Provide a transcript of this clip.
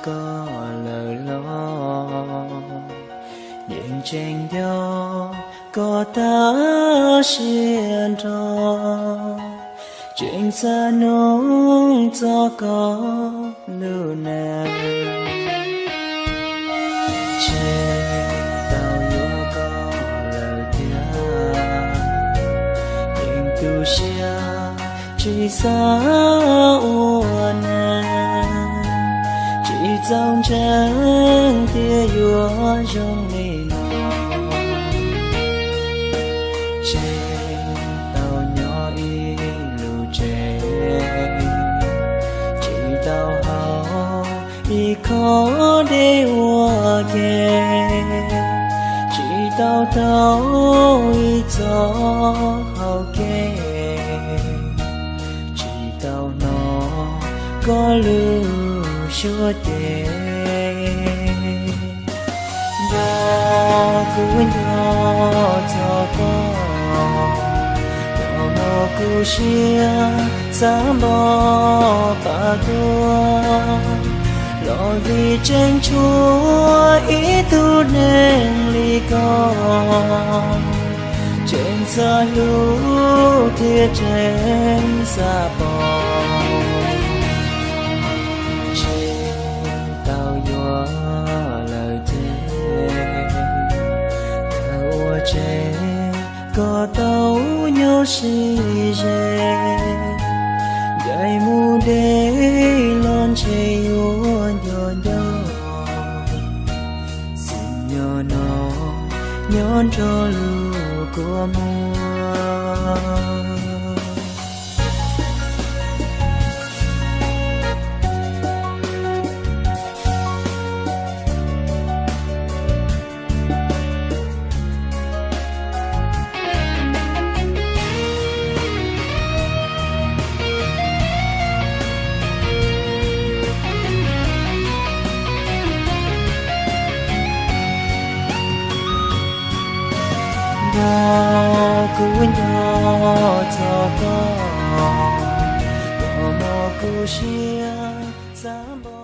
koj lawm los, yeej tseem nco koj tag siab nrho, tseem xav nug txog koj lub neej. Tseem tau yuav koj lawm thiab, yeej tu siab tsis xav ua neej, tsis txaus ntseeg tias yuav zoo li no. Tseem tau nyob ib lub tsev, tsis tau haus ib khob dej ua ke, tsis tau taug ib txoj hau kev, tsis tau hnov koj lub suab ces. Nrog kuv nco txog koj, koj muab kuv siab xav npog pam tuag, los vim tseem tshuav ib tug neeg li koj, tseem xav hlub thiab tseem xav pom. Tseem tau yuav lawm thiab, thaum ua tsev koj tau nyob sib ze, ncaim mus deb los ntshe yuav nco nco. Xim nyob no, nyob nrog lub kua muag. Nrog kuv nco txog koj, koj muab kuv siab xav npog